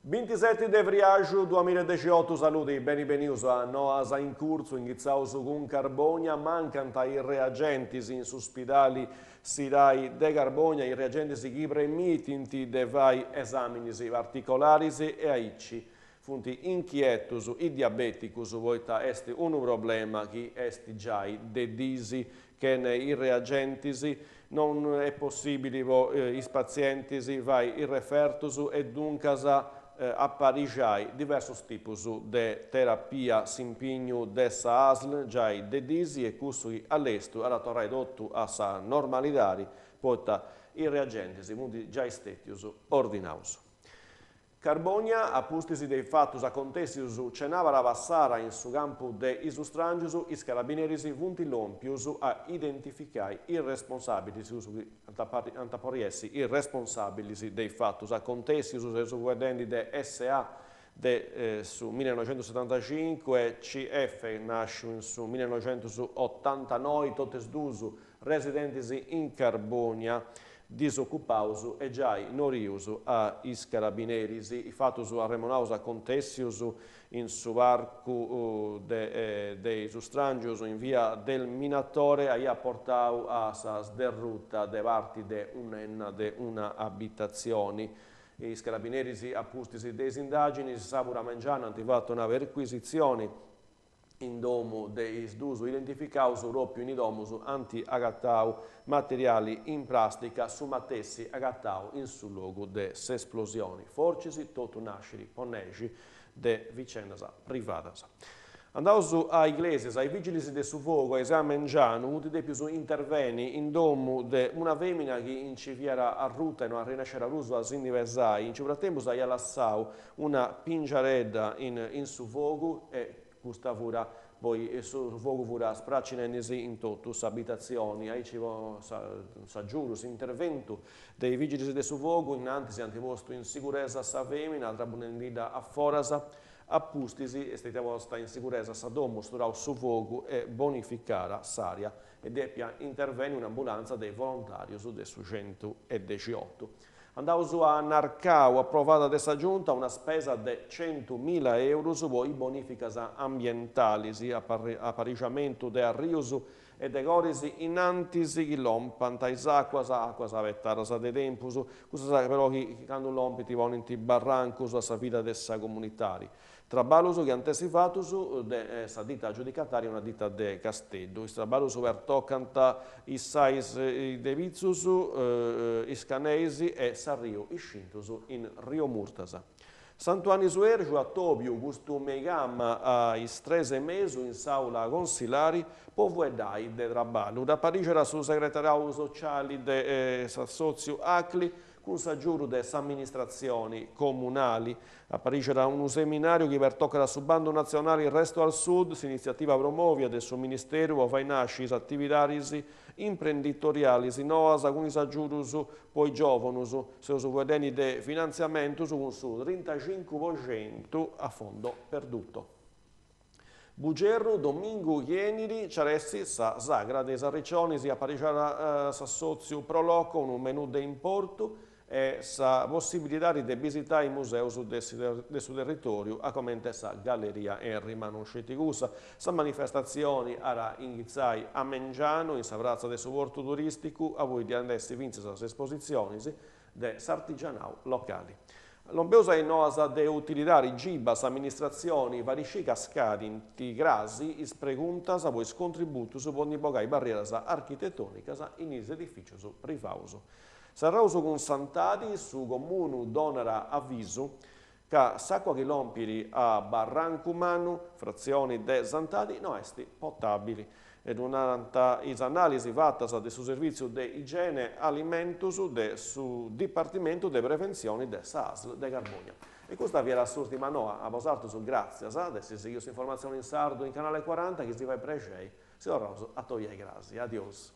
Bintiseti de friaxu duamillaedexiotu Saludi, beni benius a Noas in Curtzu, inghitzaus cun Carbònia, mancant is reagentis in su spidali Sirai de Carbònia, is reagentis chi premitint de fai esàminis particolaris e aici funt inchietus is diabèticus poita est unu problema chi est giai de dis chene is reagentis non est possìbili po is patzientis fai is refertus e duncas aparixai diversus tipus de terapia. S'impignu de sa ASL giai de dis est cussu chi a lestu at a torrai totu a sa normalidadi poita is reagentis funt giai stètius ordinaus. Carbònia, a pustis de is fatus acontèssius cenàbara passada in su campu de is Stràngius, is carabineris funt lòmpius a identificai is responsàbilis, cussus chi ant a porri essi is responsàbilis de is fatus acontèssius, seus fueddendi de SA de su millinoixentussetantacincu e CF, nàsciu in su millinoixentusotantanoi, totu is duus residentis in Carbònia, disocupaus e giai norius a is carabineris. Is fatus arremonaus acontèssius in su parcu de de is Stràngius in via del Minatore aiat portau a sa sderruta de parti de un'enna de una abitatzioni. Is carabineris a pustis de is indàginis sàburu a mengianu ant fatu una percuisitzioni In domu de is duus identificaus, pròpiu in is domus ant agatau materiali in pràstica, su matessi agatau in su logu de s'esplosioni. Fortzis totu nascit po nexi de vicendas privadas. Andaus a Iglesias, is vigilis de su fogu a is a mengianu funt dèpius interveni in domu de una fèmina chi nci fiat arruta e no arrennesciat prus a si ndi pesai. In su fratempus aiat lassau una pingiaredda in su fogu e custa fura poi su fogu fura spracinendisi in totu s'abitatzioni. Aici po s'agiudu, s'interventu de is vigilis de su fogu innantis ant postu in siguresa sa femina trabunendidda a foras, a pustis est stetia posta in siguresa sa domu, sturau su fogu e bonificara s'area est depia intervenni un'ambulanza de is volontarius de su 118. Andaus a Narcau, aprovada de sa Giunta una spesa de centumila eurus po is bonìficas ambientalis, aparixamentu de arrius e de goris innantis chi lompant is àcuas, àcuas abetadas de tempus, cussas però chi candu lompint ponint barrancus a sa vida de sa comunitadi. Traballus chi ant essi fatus de sa dita agiudicatària una dita de Casteddu. Is traballus pertocant is sais de Pitzus, is Caneis e s'arriu Iscintus in Rio Murtas. Santu 'Anni Suergiu, atòbiu custu meigama a is tres e mesu in s'àula consilari po fueddai de traballu. Dd'aparixat su segretariau sociali de s'assòtziu Acli cun s'agiudu de s'amministratzioni comunali. Aparixat unu seminàriu chi pertocat su bandu natzionali Resto al Sud, s'initziativa promòvia de su Ministeru po fai nasci is atividadis imprenditorialis noas cun is agiudus po is giòvunus. Seus fueddendi de finantziamentus cun su trintacincu po centu a fondo perduto. Bugerru, domingu chi 'enit nc'at essi sa Sagra de is Arricionis, aparixat s'assòtziu Pro Loco unu menù de importu e sa possibilidadi de bisitai is museus de su territòriu a comente sa Galleria Henry, ma non sceti cussa. Sa manifestatzioni at a inghitzai a mengianu in sa pratza de su portu turìsticu, abui ddoi ant essi fintzas is espositzionis de s'artigianau locali. Lompeus a is noas de utilidadi, Giba, s'amministratzioni fait scì ca scadint crasi is preguntas po is contributus po ndi bogai barrieras architetònicas in is edifìcius privaus. Serraus cun Santadi, su comunu donat avisu ca s'àcua chi lompit a Barrancu Mannu, fratzioni de Santadi, no est potàbili. Ddu narant is anàlisi fatas de su Servìtziu de Igiene Alimentus de su Dipartimentu de Preventzioni de sa ASL de Carbònia. E custa fiat s'ùrtima noa. A bosatrus gràtzias de essi sighiu s'informatzioni in sardu in Canale Cuaranta, chi si fait prexei, si torraus a atobiai crasi. Adiosu.